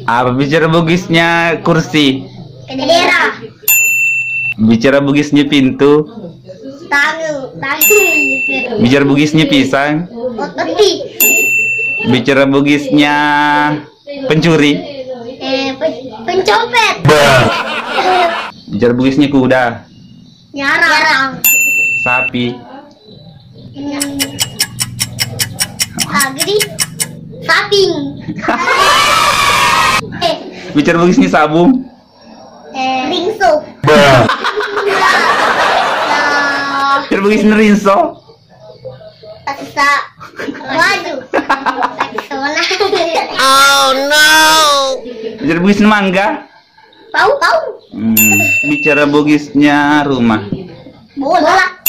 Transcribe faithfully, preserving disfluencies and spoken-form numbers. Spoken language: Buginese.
Apa bicara bugisnya kursi? Kedera. Bicara bugisnya pintu? Tangu, tangu. Bicara bugisnya pisang? Peti. Bicara bugisnya pencuri? Eh, pe- pencopet. Bicara bugisnya kuda? Nyarang. Sapi? Hmm. Ah, gini. Saping. Eh, bicara bugisnya sabung? Eh, rinso. Bicara bugisnya rinso? Taksa. Waduh. Taksa mana? Oh no. Bicara bugisnya mangga? Pau, pau. Hmm. Bicara bugisnya rumah? Bola.